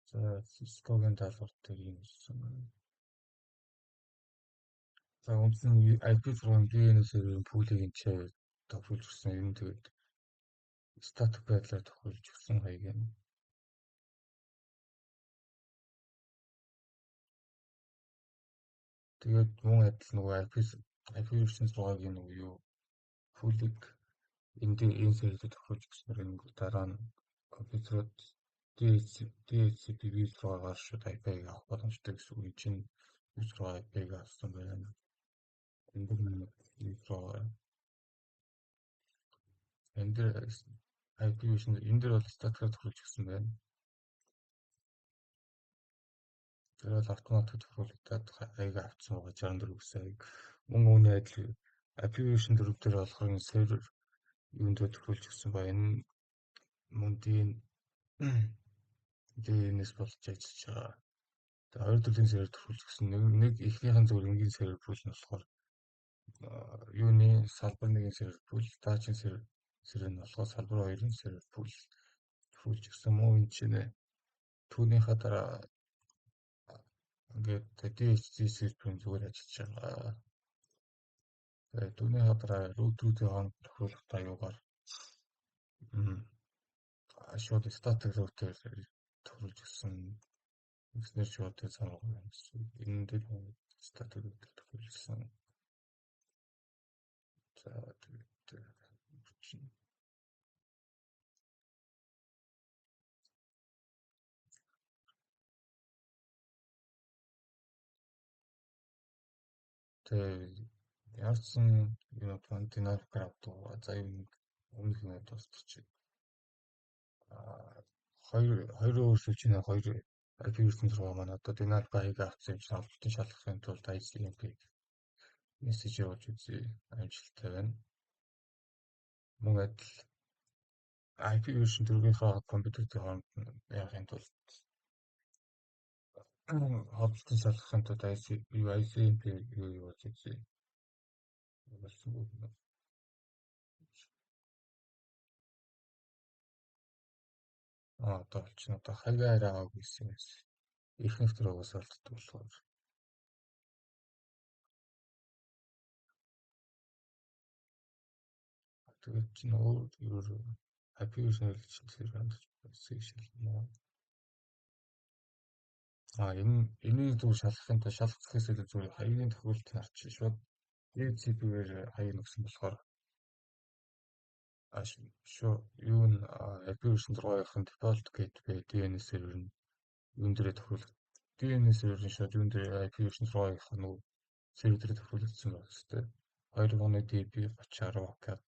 За, Cisco-гийн даалгавар дээр юм хэлсэн байна. За, үндсэн IP6 DNS серверийн pool-ийг энэ ч тохируулж өгсөн. Ер нь тэгээд static байдлаар тохируулж өгсөн хаяг юм. Тэгээд мөн адил нөгөө IP version 6-гийн нөгөө юу pool-ийг энэ энэ серверээр тохируулж өгснөөр энэ дараа нь компьютерууд DHCP v6-гаар шууд IP-г авах боломжтой гэсэн үг. Энэ чинь v6 IP-г авсан байна. Энэ дэр v6, энэ дэр IP version, энэ дэр бол static-аар тохируулж өгсөн байна. Тэр бол автоматик тохируулагдаад хаяг авсан байгаа, 64 гэсэн хаяг. Мөн үүний адил IP version 4 дээр болохоор энэ сервер юунд дээр тохируулж өгсөн ба энэ мөн DNS болж ажиллаж байгаа. Тэгээ хоёр төрлийн сервер тохируулж өгсөн. Нэг эхнийх нь зөвхөн энгийн сервер pool нь болохоор юуны салбар нэгэн сервер pool, дараагийн сервер нь болохоор салбар хоёрын сервер pool тохируулж өгсөн. Мөн энэ чинь түүнийхээ дараа ингээд DHCP серверийн зүгээр ажиллаж байгаа. Тэгээ түүнийхээ дараа router-үүдийн хооронд тохируулахдаа юугаар шууд static router тохируулж өгсөн. Ингэснээр шууд цаавал юм гэсэн. Энэ дээр static router тохируулсан. За, тэгээд тэгээ яарсан юм динамикаар авдаг. За, юм өмнөх юм дуустчих. Хоёр өөр сүлжээний хоёр IP version 6 маань одоо динамик хаяг авсан юм чинь холболтын шалгахын тулд ICMP мессеж явуулж үзье. Амжилттай байна. Мөн адил IP version 4-ийнхаа компьютерийн хооронд яахын тулд, холболтын шалгахын тулд IC ICMP юу явуулж үзье. Болсон. Аа, одоо болчихно. Одоо хаяг арай аваагүй гэсэн юм. Эхнийх төр угаасаа алддаг болохоор. Тэгээд чинь өөр юу IP version чинь тэр хандаж байсан шалгана. А энэ энэний зүгээр шалгахын тулд, шалгах гэхээс илүү зүгээр хаягийн тохиолдолд харчих, шууд DHCP-гээр хаяг өгсөн болохоор шүү юу н IP version 6-ийн default gateway DNS сервер нь юун дээрээ тохируулах, DNS сервер нь шууд юун дээр IP version 6-ийн нөгөө сервер дээр тохируулагдсан байх хэвээр. 2.1 DB 30 10 cat.